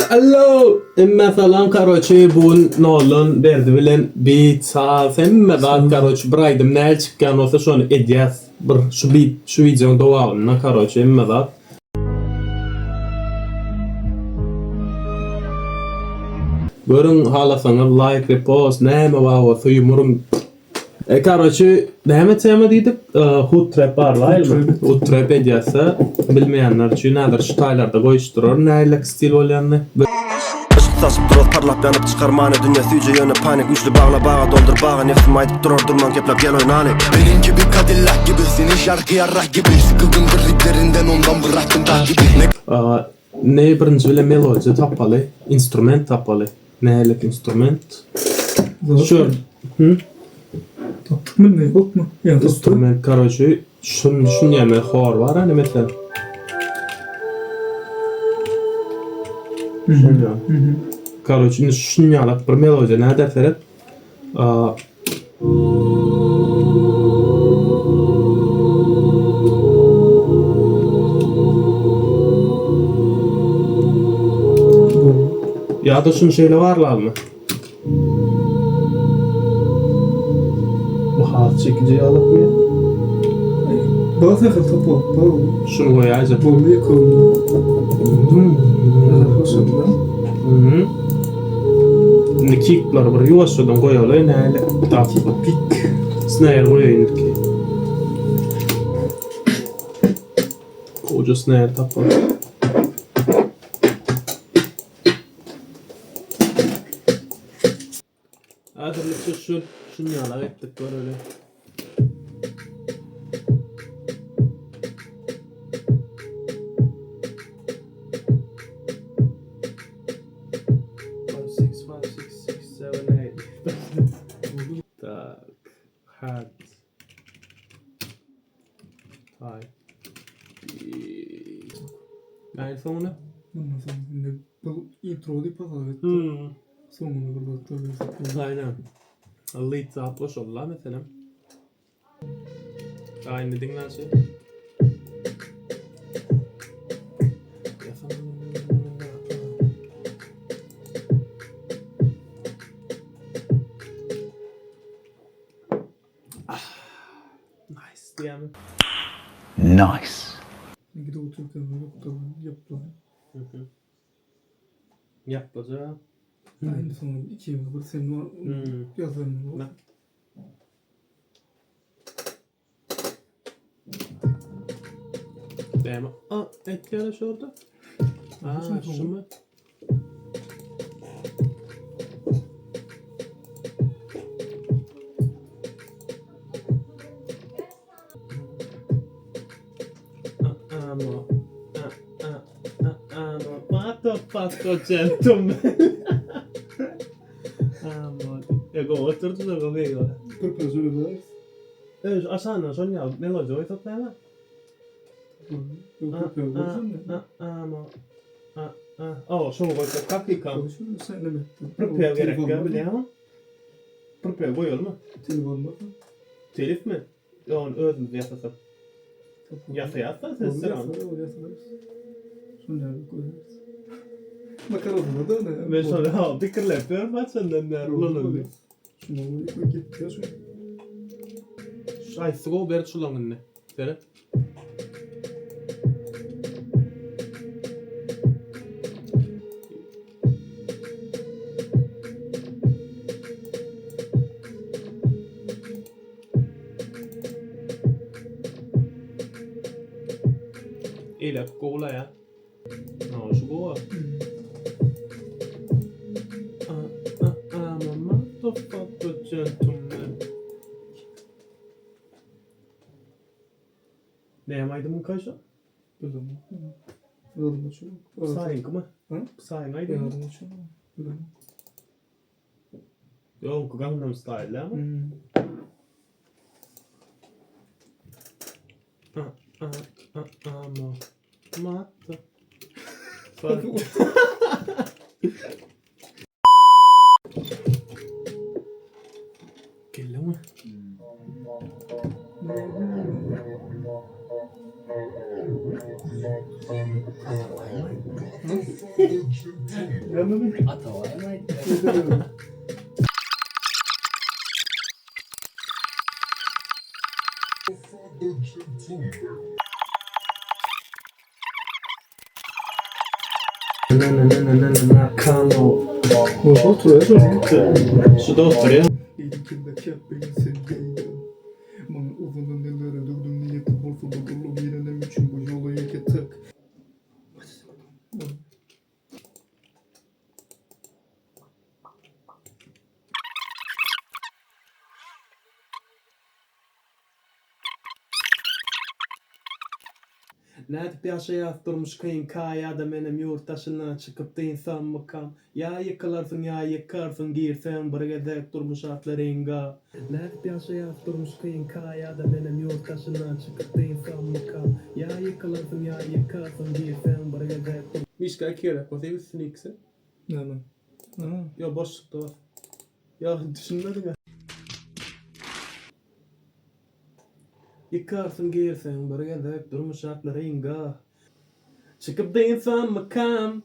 Allo! Hemmä salam karoçi bu gün Nollan Berdi bilen beat saz hemme zat karoçi bir aýdym näl çykýan bolsa şony edýäs bir şu beat şu wideoň dowamynda karoçi hemme zat. Görüň halasaňyz like repost näme bar bolsa ýumuryň. E karoçi näme tema diýdik? Hood trap barlaýlymy? Hood trap edýäsä bilmeýänler üçin häzir şu taýlarda goýuşdyrar nähili stil bolýanyny. Yşk saçyp durar parlap ýanyp çykar many Dünýe süýji ýöne pany güýçli bagla baga doldur baga Nebsim aýdyp durar durman gepläp gel oýnaly. Benim gibi Cadillac gibi Seni şarkı yarrak gibi Sıkıldım triplerinden ondan bıraktım takibi Ne Ne birinji bilen melodiýa tapaly, instrument tapaly. Nähili instrument? Şu. Hı? Tapdykmy indi ýokmy? Ýa tapdyk. Instrument karoçi şun şun ýa hor bar hani meselem. Şun ýa. Karoçi indi şun ýalak bir melodiýa näder seret. Ýa-da şuny şeýle barlalymy? Bu has çekiji ýalakmy? Bar sähel tapawut bar. Şuny goýaýjak. Boldy ýeke. Indi kickleri bir ýuwaşjadan goýaly näle tapyp. Pik. Snare goýaýyn ilki. Gowja snare tapaly. Häzirlikçe şu şuny ýalak etdik göreli. Five, six, five, six, six, seven, eight. Tak. Hat. Type. Näme soňuna? Bundan soň indi bu intro diýip hasap etdik. Hmm. Soňuna bir zatlar berdik. Aynen. Lead zat goşuldy meselem. Daha indi diňläşi. Nice diýýärmi? Nice. Gidip otyrken ýokdur ýapla. Ýaplaja. Ha indi soň ikimiz bir sen bar ýazan bor. Näme? A, etýär şu orada. A, şumy? Amo. Amo. Pato pato gentleman. Amo. Ego oturdy da gowy. Bir özür ederiz. Öz aşağyndan şony ýaly melodiýa goýsak näme? Awa şony goýsak kakykam. Prepare gerekkä bilýäňmi? Prepare goýalymy? Telif olmazmy? Telifmi? Ýok ony özümiz ýasasak. Ýasaýas-da sesler ony. Şony ýaly goýarys. Makaronada da Men şony ha pikirläp ýörüm haçandan bäri ulanandy. Şuny goýup gitdi şu. Şaýsy gowy berdi şulaň indi. Seret. Eýläk gowulaýa. No, şu gowy. I'm a motherfucker gentleman. Näme aýdymyňka şu? Bilemok. Ýadyma düşenok. Psy'yňkymy? Hı? Psy'yň aýdymy? Ýadyma düşenok. Bilemok. Ýoňky Gangnam Style dälmi? Hmm. A a a a mo mother fuck. Geldiňmi? Atabaýam aýtdy. Na na na na na na kano. Bolsa oturýar. Şu da oturýar. Ilkinde kepbini geýdim. Maňa uzanan ellere döwdüm niýeti bolsa-da gullu girenim üçin bu ýola ýeke tek. Nädip ýaşaýas durmuş kyn kaýada menem ýurt daşyna çykyp dynsammykam ýa ýykylarsyň ýa ýykarsyň girseň bir gezek durmuş atly ringa. Nädip ýaşaýas durmuş kyn kaýada menem ýurt daşyna çykyp dynsammykam ýa ýykylarsyň ýa ýykarsyň girseň bir gezek. Mişka iki gezek basayım üstüne ikisi. Näme? Ha. Ýo boşlukda bas. Ýa düşünmediň. Ýykarsyň girseň bir gezek durmuş atly ringa. Çykyp dynsammykam.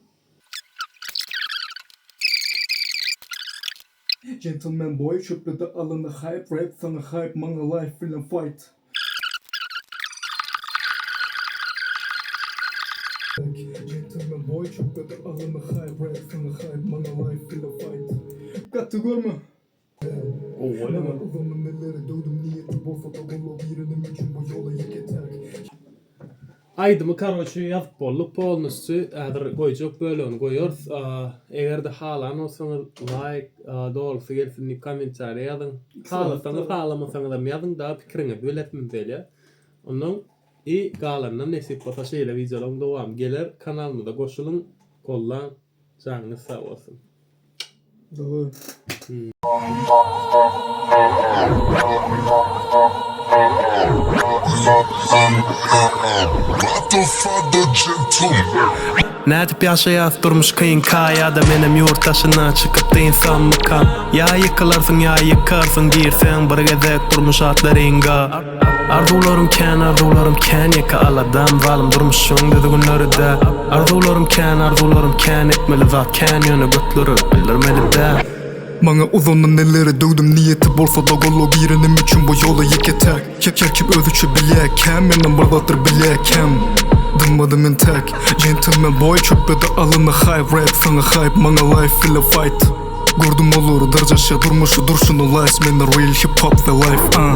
Gentleman boy çöpledi alyny hype rap saňa hype maňa life bilen fight. Gentleman boy çöpledi alyny hype rap saňa hype maňa life bilen fight. Gaty görme. Maňa uzanan ellere döwdüm niýeti bolsa-da gola girenim üçin bu ýola ýeke täk. Aýdymy karoçi ýazyp bolduk polnusty häzir goýjak bölegini goýarys egerde halan bolsaňyz laýk dolusy gelsin diýip kommentariýa ýazyň halasaňyz halamasaňyzam ýazyň dagy pikiriňizi bilesimiz gelýär ondan i galanynam nesip bolsa şeýle wideolaryň dowamy geler kanalymyza goşulyň gollaň janyňyz sag bolsun. Dogry. Nädip ýaşaýas durmuş kyn kaýada menem ýurt daşyna çykyp dynsammykam Ýa ýykylarsyň ýa ýykarsyň girseň bir gezek durmuş atly ringa Arzuwlarym kän arzuwlarym kän ýeke aladam zalym durmuşyň düzgünleri-dä Arzuwlarym kän arzuwlarym kän etmeli zat kän ýöne götlere bildirmeli dä. Maňa uzanan elleri döwdüm niýeti bolsa-da gola girenim üçin bu ýola ýeke täk Her kim özüçe bilýä kem menem bir zatlar bilýä kem Dynmadym entäk Gentleman boy çöpledi alyny hype rap saňa hype maňa life ile fight Gördüm olary dyrjaşýa durmuşy durşuna lies mende real hip hop we life uh.